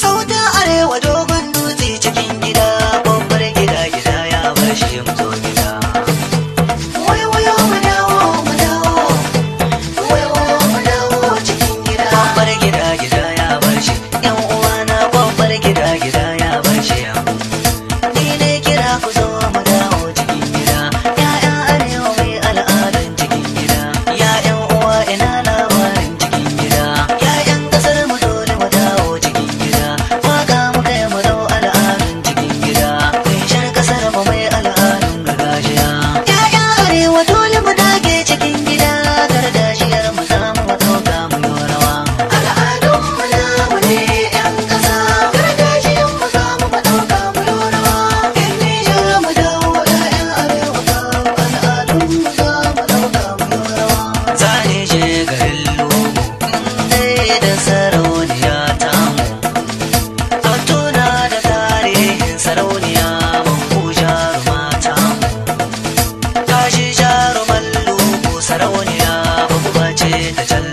Sautin arewa dogon dutse cikin gida, babbar gida gida ya bar shi mu zo gida. Waiwayo mu dawo mu dawo, waiwayo mu dawo cikin gida. Babbar gida gida ya bar shi, yan uwana babbar gida gida ya bar shi. Ni ne kira ku zo mu dawo cikin gida, ya'yan arewa mai al'adan cikin gida. Ya'yan uwa ina labarin cikin gida, ya'yan kasar mu dole mu dawo cikin gida. Waka mu kai mu dau al'adun cikin gida, kunshar kasar mu mai al'adun gargajiya. Ya'yan arewa dole mu dage cikin gida, gargajiyar mu za mu ɗauka mu yi rawa. Al'adun mu namu ne 'yan ƙasa, gargajiyar mu za mu ɗauka mu yi rawa. In Nijar mu dawo 'ya'yan arewa kawo al'adun mu za mu ɗauka mu yi rawa. Za ni je garin Lugu, in da sarauniya tamu. A tuna da tarihin sarauniya Mangu jaruma tamu. Tashi jaruman Lugu sarauniya babu bace ta can